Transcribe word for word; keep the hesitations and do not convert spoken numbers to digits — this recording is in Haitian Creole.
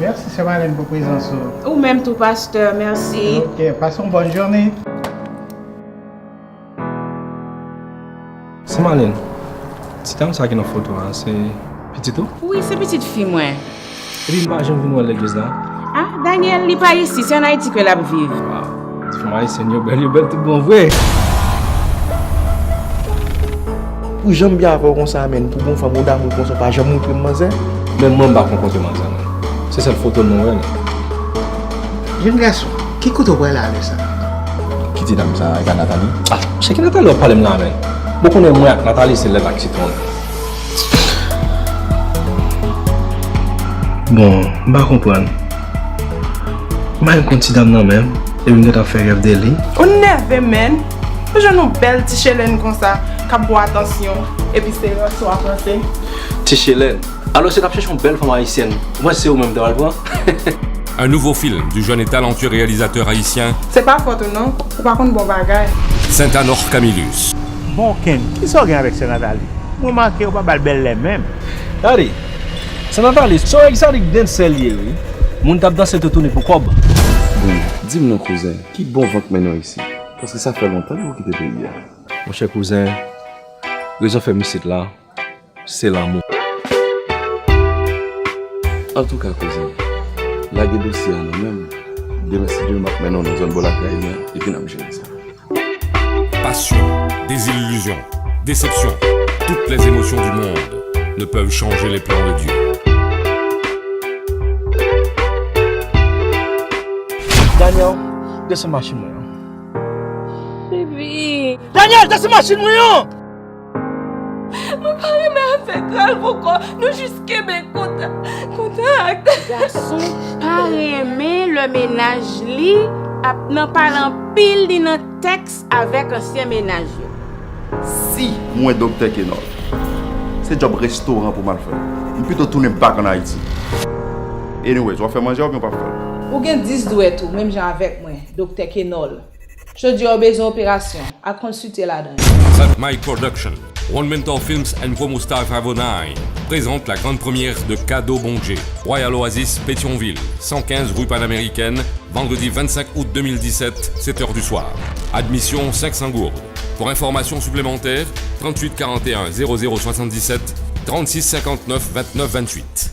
Mèsi, Sè Malèn, pou prezans ou. Ou menm tou, pastè, mèsi. Ok, pase yon bòn jounen. Sè Malèn, ti dam sa ki nan foto a, se pitit ou? Wi, se pitit fi mwen. Epi m pa janm vin wè l legliz la. Ah, Daniel, li pa isi, se ann Ayiti ke l ap viv. Waw, ti fanm ayisyèn yo bèl, yo bèl tout bon vre. Pou jan m byen avè w konsa, menn, pou bon fanm ou damou konsa, w pa janm montre m manzè. Menm mwen, m pa konn kote manzè, menn. Se sèl foto l mwen wè, menn. Jenn gason, ki kote w prale alè sa? Ki ti dam sa, e pa Nathalie? Ah, se ki Nathalie w ap pale m la, menn? Bon, konnen mwen ak Nathalie se lèt ak sitwon. Bon, m pa konprann. M pa menm konn ti dam nan menm, epi m gentan ap fè rèv de li. Ou nève, menn! Ou jwenn yon bèl ti chelèn konsa, k ap ba w atansyon, epi se ranse w ap ranse. Ti chelèn? Alò, si w t ap chèche yon bèl fanm ayisyèn, ou panse se ou menm m ta pral pran? Un nouveau film du jeune et talentueux réalisateur haïtien. Se pa fòt ou non, ou pa konn bon bagay. Saint-Anor Camillus. Bon, Ken, kisa w gen avèk sè Nathalie? M remake ou pa ba l bèl lè menm. Gade, sè Nathalie, se yon egzotik dancer li ye, wi. Moun k ap danse tou tounen pou kòb. Bon, di m non, kouzen, ki bon van k mennen w isit? Paske sa fè lontan depi w kite peyi a. Monchè kouzen, rezon fè m isit la, se lanmou. Antouka, kouzen, lage dosye a nan men m. Demen, si Dye vle, m ap mennen w nan zòn bò lakay mwen, epi n ap jere sa. Passion, désillusion, déception, toutes les émotions du monde ne peuvent changer les plans de Dieu. Daniel, desann machin mwen an. Baby. Daniel, desann machin mwen an! Mwen pa renmen afè tral poko. Nou jis kenbe kontak. Kontak. Gason pa renmen lè mennaj li ap nan pale anpil li nan tèks avèk ansyen mennaj yo. Si m wè Doktè Kenòl, se djòb restoran pou m al fè. M pito tounen back ann Ayiti. Anyways, w ap fè manje a oubyen w p ap fè l? Ou gen dis dwèt ou, menm jan avèk mwen, Doktè Kenòl. Jodi a w bezwen operasyon, al konsilte ladan yo. Saint Mike Production, One Mentor Films and Promo Star five oh nine présente la grande première de Kado Bondye, Royal Oasis, Pétion-Ville, cent quinze rue Panaméricaine, vendredi vingt-cinq août deux mille dix-sept, sept heures du soir. Admission cinq cents gourdes. Pour informations supplémentaires, trente-huit quarante et un zéro zéro soixante-dix-sept, trente-six cinquante-neuf vingt-neuf vingt-huit.